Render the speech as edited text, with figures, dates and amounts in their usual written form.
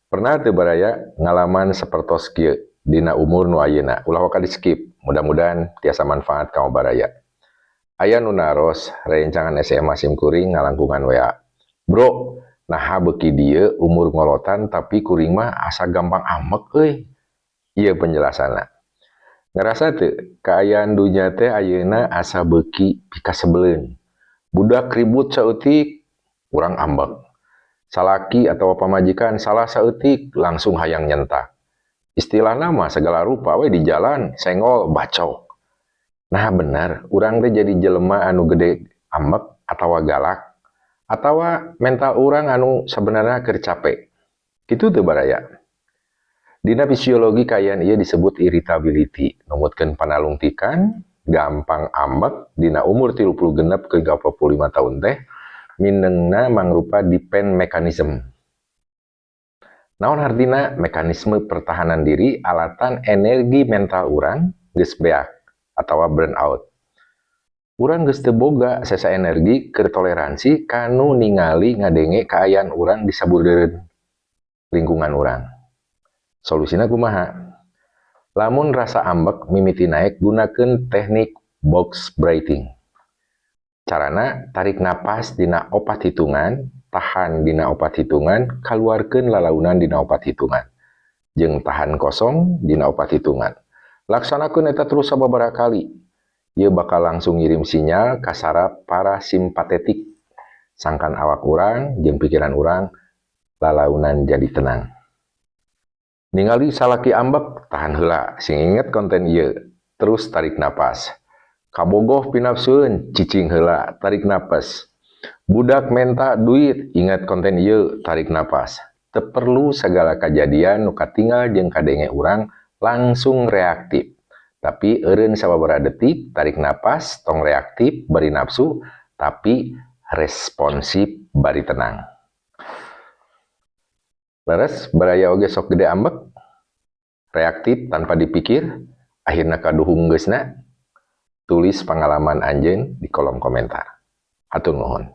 Pernah teu baraya ngalaman sapertos kieu dina umur nu ayeuna? Ulah waka di skip, mudah-mudahan tiasa manfaat kanggo baraya. Aya nu naros rerencangan SMA sim kuring ngalangkungan WA. Bro, naha beuki dieu umur ngolotan tapi kuring mah asa gampang ambek euy. Ieu penjelasanna. Ngerasa teu kaayaan dunya teh ayeuna asa beuki pikasebeleun? Budak ribut saeutik, urang ambek. Salaki atau pamajikan salah saeutik, langsung hayang nyentak. Istilahna mah segala rupa we di jalan, senggol, bacok. Nah, bener, urang teh jadi jelema anu gede ambek atawa galak atawa mental urang anu sebenarnya keur capek. Kitu teu, baraya? Dina fisiologi kaayaan ieu disebut irritability, numutkeun panalungtikan, gampang ambek dina umur 36 ke 45 tahun teh minengna mangrupa defense mechanism. Naon hartina? Mekanisme pertahanan diri alatan energi mental urang geus beak atawa burn out. Urang geus teu boga sesa energi keur toleransi kanu ningali ngadenge kaayaan urang di sabudeureun lingkungan urang. Solusina kumaha? Lamun rasa ambek mimiti naek, gunakeun teknik box breathing. Carana tarik napas dina 4 hitungan, tahan dina 4 hitungan, kaluarkeun lalaunan dina 4 hitungan. Jeung tahan kosong dina 4 hitungan. Laksanakeun eta terus sababaraha kali. Ieu bakal langsung ngirim sinyal ka saraf parasimpatetik. Sangkan awak urang jeung pikiran urang lalaunan jadi tenang. Ningali salaki ambek, tahan heula, sing inget konten ieu. Terus tarik napas. Kabogoh pinapsueun, cicing heula, tarik napas. Budak menta duit, ingat konten ieu, tarik napas. Teu perlu segala kajadian nu katingal jeung kadenge urang langsung reaktif. Tapi eureun sababaraha detik, tarik napas, tong reaktif bari nafsu, tapi responsif bari tenang. Leres, baraya oge sok gede ambek, reaktif tanpa dipikir, akhirna kaduhung geusna? Tulis pengalaman anjeun di kolom komentar. Hatur nuhun.